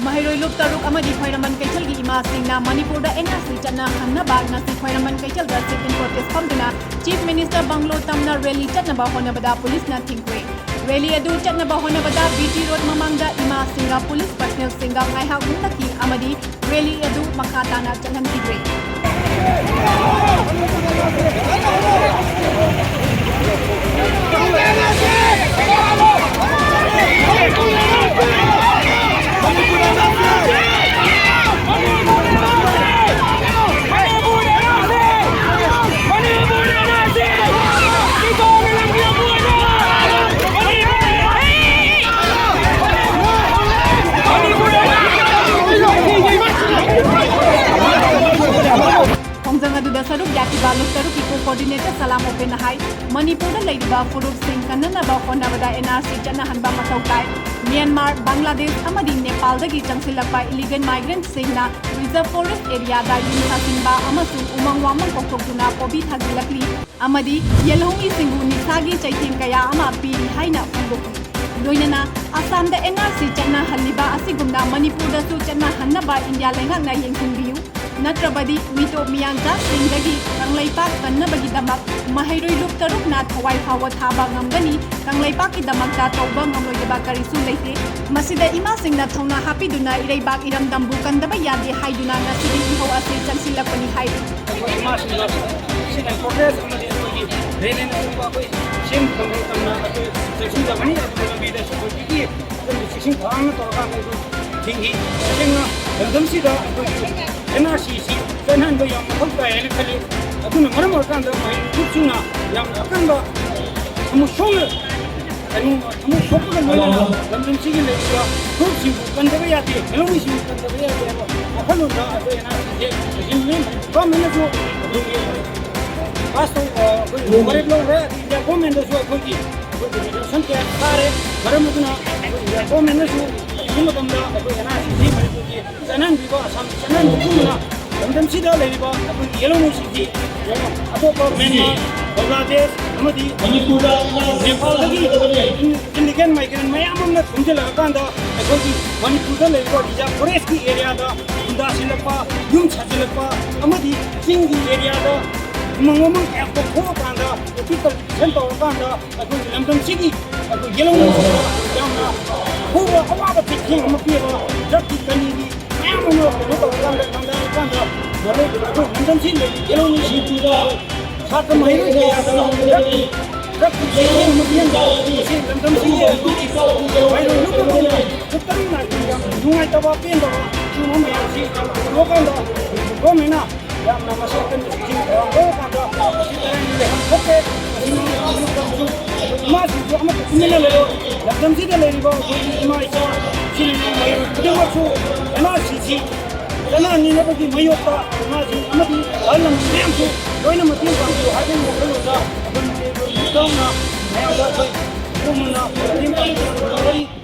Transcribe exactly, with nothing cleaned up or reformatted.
ꯃꯍꯩꯔꯣꯏ ꯂꯨꯞ ꯇꯔꯨꯛ ꯑꯃꯗꯤ ꯈ꯭ꯋꯥꯏꯔꯝꯕꯟ ꯀꯩꯊꯦꯜꯒꯤ ꯏꯃꯥꯁꯤꯡꯅ ꯃꯅꯤꯄꯨꯔꯗ NRC ꯆꯠꯅꯍꯟꯅꯕ ꯉꯁꯤ ꯈ꯭ꯋꯥꯏꯔꯝꯕꯟ ꯀꯩꯊꯦꯜꯗ sit-in protest ꯐꯝꯗꯨꯅ Chief Minister ꯕꯪꯒ꯭ꯂꯣ ꯇꯝꯅ rally ꯆꯠꯅꯕ ꯍꯣꯠꯅꯕꯗ ꯄꯨꯂꯤꯁꯅ ꯊꯤꯡꯈ꯭ꯔꯦ꯫ Rally ꯑꯗꯨ ꯆꯠꯅꯕ ꯍꯣꯠꯅꯕꯗ BT Road ꯃꯃꯥꯡꯗ ꯏꯃꯥꯁꯤꯡꯒ ꯄꯨꯂꯤꯁ personnelꯁꯤꯡꯒ ꯉꯥꯏꯍꯥꯛ ꯍꯨꯝꯅꯈꯤ ꯑꯃꯗꯤ rally ꯑꯗꯨ ꯃꯈꯥ ꯇꯥꯅ ꯆꯠꯍꯟꯈꯤꯗ꯭ꯔꯦ꯫ ꯈꯣꯡꯖꯪ ꯑꯗꯨꯗ ꯁꯔꯨꯛ ꯌꯥꯈꯤꯕ ꯂꯨꯞ ꯇꯔꯨꯛꯀꯤ co-coordinator ꯁꯂꯥꯝ ꯑꯣꯄꯦꯟꯅ ꯍꯥꯏ, ꯃꯅꯤꯄꯨꯔꯗ ꯂꯩꯔꯤꯕ ꯐꯨꯔꯨꯞꯁꯤꯡ ꯀꯟꯅꯅꯕ ꯍꯣꯠꯅꯕꯗ NRC ꯆꯠꯅꯍꯟꯕ ꯃꯊꯧ ꯇꯥꯏ꯫ ꯃ꯭ꯌꯥꯟꯃꯥꯔ, ꯕꯪꯒ꯭ꯂꯥꯗꯦꯁ ꯑꯃꯗꯤ ꯅꯦꯄꯥꯜꯗꯒꯤ ꯆꯪꯁꯤꯜꯂꯛꯄ illegal migrantꯁꯤꯡꯅ reserve forest areaꯗ ꯌꯨꯝ ꯁꯥꯖꯤꯟꯕ ꯑꯃꯁꯨꯡ ꯎꯃꯪ ꯋꯥꯃꯪ ꯀꯣꯛꯊꯣꯛꯇꯨꯅ ꯄꯣꯕꯤ ꯊꯥꯖꯤꯜꯂꯛꯂꯤ ꯑꯃꯗꯤ ꯌꯦꯜꯍꯧꯃꯤꯁꯤꯡꯕꯨ ꯅꯤꯁꯥꯒꯤ ꯆꯩꯊꯦꯡ ꯀꯌꯥ ꯑꯃ ꯄꯤꯔꯤ ꯍꯥꯏꯅ ꯐꯣꯡꯗꯣꯛꯂꯤ꯫ ꯂꯣꯏꯅꯅ ꯑꯁꯥꯝꯗ NRC ꯆꯠꯅꯍꯜꯂꯤꯕ ꯑꯁꯤꯒꯨꯝꯅ ꯃꯅꯤꯄꯨꯔꯗꯁꯨ ꯆꯠꯅꯍꯟꯅꯕ ꯏꯟꯗꯤꯌꯥ ꯂꯩꯉꯥꯛꯅ ꯌꯦꯡꯁꯤꯟꯕꯤꯌꯨ꯫ ꯅꯠꯇ꯭ꯔꯕꯗꯤ ꯃꯤꯇꯣꯞ ꯃꯤꯌꯥꯟꯆꯥꯁꯤꯡꯗꯒꯤ ꯀꯪꯂꯩꯄꯥꯛ ꯀꯟꯅꯕꯒꯤꯗꯃꯛ ꯃꯍꯩꯔꯣꯏ ꯂꯨꯞ ꯇꯔꯨꯛꯅ ꯊꯋꯥꯏ ꯐꯥꯎꯕ ꯊꯥꯕ ꯉꯝꯒꯅꯤ꯫ ꯀꯪꯂꯩꯄꯥꯛꯀꯤꯗꯃꯛꯇ ꯇꯧꯕ ꯉꯝꯂꯣꯏꯗꯕ ꯀꯔꯤꯁꯨ ꯂꯩꯇꯦ꯫ ꯃꯁꯤꯗ ꯏꯃꯥꯁꯤꯡꯅ ꯊꯧꯅꯥ ꯍꯥꯞꯄꯤꯗꯨꯅ ꯏꯔꯩꯕꯥꯛ ꯏꯔꯝꯗꯝꯕꯨ ꯀꯟꯗꯕ ꯌꯥꯗꯦ ꯍꯥꯏꯗꯨꯅ ꯉꯁꯤꯗꯤ ꯏꯍꯧ ꯑꯁꯤ ꯆꯪꯁꯤꯜꯂꯛꯄꯅꯤ ꯍꯥꯏꯔꯤ꯫ ꯑꯩꯈꯣꯏ ꯏꯃꯥꯁꯤꯡꯗ sit-in protest ꯑꯃꯗꯤ ꯑꯩꯈꯣꯏꯒꯤ rally ꯅꯆꯤꯡꯕ ꯑꯩꯈꯣꯏ ꯁꯦꯝ ꯊꯝꯕ ꯃꯇꯝꯗ ꯑꯩꯈꯣꯏ ꯆꯪꯁꯤꯟꯖꯕꯅꯤ꯫ ꯑꯗꯨꯒ ꯂꯝꯕꯤꯗꯁꯨ ꯍꯧꯖꯤꯛꯀꯤ ꯑꯗꯨꯝ ꯆꯦꯛꯁꯤꯟ ꯊꯧꯔꯥꯡꯅ ꯇꯧꯔꯀꯥꯟꯗ ꯑꯩꯈꯣꯏ ꯊꯤꯡꯈꯤ꯫ ꯇꯁꯦꯡꯅ ꯂꯝꯗꯝꯁꯤꯗ ꯑꯩꯈꯣꯏꯒꯤ NRCꯁꯤ ꯆꯠꯅꯍꯟꯕ ꯌꯥꯝ ꯃꯊꯧ ꯇꯥꯏ ꯍꯥꯏꯅ ꯈꯜꯂꯤ꯫ ꯑꯗꯨꯅ ꯃꯔꯝ ꯑꯣꯏꯔꯀꯥꯟꯗ ꯃꯍꯩꯔꯣꯏ ꯒ꯭ꯔꯨꯞꯁꯤꯡꯅ ꯌꯥꯝꯅ ꯑꯀꯟꯕ ꯑꯃꯨꯛ ꯁꯣꯛꯅ ꯀꯩꯅꯣ ꯑꯃꯨꯛ ꯁꯣꯛꯄꯒ ꯂꯣꯏꯅꯅ ꯂꯝꯗꯝꯁꯤꯒꯤ ꯂꯩꯔꯤꯕ ꯐꯨꯔꯨꯞꯁꯤꯡꯕꯨ ꯀꯟꯗꯕ ꯌꯥꯗꯦ, ꯌꯦꯜꯍꯧꯃꯤꯁꯤꯡꯕꯨ ꯀꯟꯗꯕ ꯌꯥꯗꯦ ꯍꯥꯏꯕ ꯋꯥꯈꯜꯂꯣꯟꯗ ꯑꯩꯈꯣꯏ NRCꯁꯦ ꯍꯧꯖꯤꯛ ꯃꯤꯅꯤꯠ ꯒꯣꯔꯃꯦꯟꯅꯁꯨ ꯑꯩꯈꯣꯏꯒꯤ ꯄꯥꯁ ꯇꯧ, ꯑꯩꯈꯣꯏ ꯋꯥꯔꯦꯞ ꯂꯧꯔꯦ꯫ ꯏꯟꯗꯤꯌꯥ ꯒꯣꯔꯃꯦꯟꯗꯁꯨ ꯑꯩꯈꯣꯏꯒꯤ ꯑꯩꯈꯣꯏꯒꯤ ꯔꯤꯖꯣꯂꯨꯁꯟ ꯀꯌꯥ ꯊꯥꯔꯦ꯫ ꯃꯔꯝ ꯑꯗꯨꯅ ꯑꯩꯈꯣꯏ ꯏꯟꯗꯤꯌꯥ ꯒꯣꯔꯃꯦꯟꯅꯁꯨ ꯍꯧꯖꯤꯛ ꯃꯇꯝꯗ ꯑꯩꯈꯣꯏ NRCꯁꯤ ꯃꯅꯤꯄꯨꯔꯒꯤ ꯆꯠꯅꯍꯟꯕꯤꯕ, ꯑꯁꯥꯝꯒꯤ ꯆꯠꯅꯍꯟꯕꯤꯕꯒꯨꯝꯅ ꯂꯝꯗꯝꯁꯤꯗ ꯂꯩꯔꯤꯕ ꯑꯩꯈꯣꯏꯒꯤ ꯌꯦꯜꯍꯧꯃꯤꯁꯤꯡꯁꯤ ꯑꯇꯣꯞꯄ ꯃ꯭ꯌꯥꯟꯃꯥꯔ, ꯕꯪꯒ꯭ꯂꯥꯗꯦꯁ ꯑꯃꯗꯤ ꯃꯅꯤꯄꯨꯔꯗ ꯅꯦꯄꯥꯜꯗꯒꯤ ꯏꯂꯤꯒꯦꯜ ꯃꯥꯏꯒ꯭ꯔꯦꯟ ꯃꯌꯥꯝ ꯑꯃꯅ ꯊꯨꯝꯖꯤꯜꯂꯛꯑꯀꯥꯟꯗ ꯑꯩꯈꯣꯏꯒꯤ ꯃꯅꯤꯄꯨꯔꯗ ꯂꯩꯔꯤꯕ ꯔꯤꯖꯥꯔꯚ ꯐꯣꯔꯦꯁꯀꯤ ꯑꯦꯔꯤꯌꯥꯗ ꯈꯨꯟꯗꯥꯁꯤꯜꯂꯛꯄ, ꯌꯨꯝ ꯁꯥꯖꯤꯜꯂꯛꯄ ꯑꯃꯗꯤ ꯆꯤꯡꯒꯤ ꯑꯦꯔꯤꯌꯥꯗ ꯎꯃꯪ ꯋꯥꯃꯪ ꯀꯌꯥ ꯀꯣꯛꯊꯣꯛꯑꯀꯥꯟꯗ ꯑꯦꯄꯤꯀꯜꯇꯤꯚꯦꯁꯟ ꯇꯧꯔꯀꯥꯟꯗ ꯑꯩꯈꯣꯏꯒꯤ ꯂꯝꯗꯝꯁꯤꯒꯤ ꯑꯩꯈꯣꯏ ꯌꯦꯜꯍꯧꯃꯤꯁꯤꯡꯗ ꯌꯥꯝꯅ ꯑꯍꯣꯕ ꯑꯋꯥꯕ ꯆꯩꯊꯦꯡ ꯑꯃ ꯄꯤꯕ ꯗ꯭ꯔꯒꯀꯤ ꯀꯅꯤꯒꯤ ꯃꯌꯥꯝ ꯑꯃ ꯀꯩꯅꯣ ꯇꯧꯔꯀꯥꯟꯗ ꯈꯪꯗꯔꯀꯥꯟꯗ ꯃꯔꯨꯞ ꯑꯩꯈꯣꯏ ꯂꯝꯗꯝꯁꯤ ꯂꯩꯔꯤ ꯌꯦꯜꯍꯧꯃꯤꯁꯤꯡꯗꯨꯗ ꯁꯥꯇ꯭ꯔ ꯃꯍꯩꯔꯣꯏ ꯀꯌꯥꯗ ꯗ꯭ꯔꯒꯀꯤ ꯗ꯭ꯔꯒꯀꯤ ꯆꯩꯊꯦꯡ ꯑꯃ ꯄꯤꯍꯟꯕ ꯑꯁꯤ ꯂꯝꯗꯝꯁꯤꯒꯤ ꯑꯩꯈꯣꯏꯒꯤ ꯃꯍꯩꯔꯣꯏ ꯅꯨꯄꯤ ꯑꯣꯏꯅ ꯈꯨꯠꯇꯝ ꯅꯥꯏꯗꯅ ꯌꯥꯝꯅ ꯅꯨꯡꯉꯥꯏꯇꯕ ꯄꯦꯟꯗꯕ ꯁꯤꯒꯨꯝꯕ ꯃꯌꯥꯝꯁꯤ ꯌꯥꯝꯅ ꯎꯔꯀꯥꯟꯗ ꯒꯣꯔꯃꯦꯟꯅ ꯌꯥꯝꯅ ꯃꯁꯤ ꯑꯩꯈꯣꯏꯅ ꯆꯤꯡ ꯊꯧꯔꯥꯡ ꯂꯧꯔꯀꯥꯟꯗ ꯃꯁꯤ ꯇꯔꯥꯏꯅ ꯂꯩꯍꯟꯕ ꯊꯣꯛꯇꯦ꯫ ꯃꯁꯤ ꯃꯌꯥꯝꯁꯤ ꯏꯃꯥꯁꯤꯡꯁꯨ ꯑꯃꯠꯇ ꯇꯨꯃꯤꯟꯅ ꯂꯩꯔꯣ꯫ ꯂꯝꯗꯝꯁꯤꯗ ꯂꯩꯔꯤꯕ ꯑꯩꯈꯣꯏꯒꯤ ꯏꯃꯥ ꯏꯆꯥ ꯏꯆꯤꯜ ꯏꯅꯥꯎ ꯃꯌꯥꯝ ꯈꯨꯗꯤꯡꯃꯛꯁꯨ ꯑꯦꯟ ꯑꯥꯔ ꯁꯤ ꯁꯤ ꯆꯠꯅꯍꯟꯅꯤꯡꯅꯕꯒꯤ ꯃꯥꯌꯣꯛꯇ ꯏꯃꯥꯁꯤꯡ ꯑꯃꯗꯤ ꯑꯍꯜ ꯂꯃꯟ ꯃꯌꯥꯝꯁꯨ ꯂꯣꯏꯅ ꯃꯇꯦꯡ ꯄꯥꯡꯕꯤꯌꯨ ꯍꯥꯏꯕꯒꯤ ꯋꯥꯈꯜꯂꯣꯟꯗ ꯑꯩꯈꯣꯏ ꯃꯅꯤꯄꯨꯔ ꯃꯤꯇꯧꯅ ꯃꯌꯥꯝꯗ ꯑꯩꯈꯣꯏ ꯈꯨꯔꯨꯝꯅ ꯃꯇꯦꯡ ꯄꯥꯡꯕꯤꯌꯨ꯫